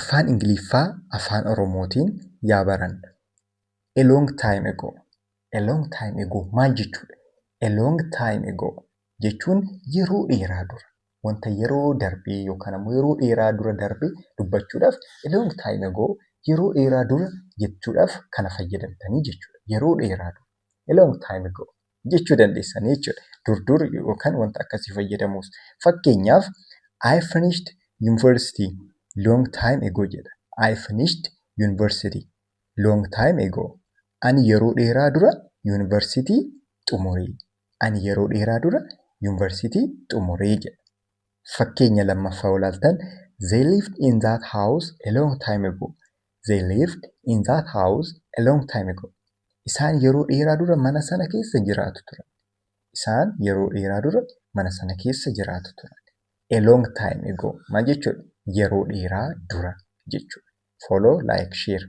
Afaan Ingiliffaa Afaan Oromootiin yaa barannu. A long time ago. A long time ago maal jechuudha? A long time ago jechuun yeroo dheeraa dura, wanta yeroo darbee yookaan ammoo yeroo dheeraa dura darbe dubbachuudhaaf "a long time ago", yeroo dheeraa dura jechuudhaaf kana fayyadamtanii jechuudha. Yeroo dheeraa dura, "a long time ago" jechuu dandeessanii jechuudha. Dur dur yookaan wanta akkasii fayyadamuuf. Fakkeenyaaf, "I finished university long time ago" jedha. "I finished university long time ago." Ani yeroo dheeraa dura yuunivarsiitii xumuree. Ani yeroo dheeraa dura yuunivarsiitii xumuree jedha. Fakkeenya lammaffaa yoo ilaaltan, "They lived in that house a long time ago." "They lived in that house a long time ago." Isaan yeroo dheeraa dura mana sana keessa jiraatu turan. Isaan yeroo dheeraa dura mana sana keessa jiraatu turan. "A long time ago" maal jechuudha? Yeroo dheeraa dura jechuudha. Follow, like, share.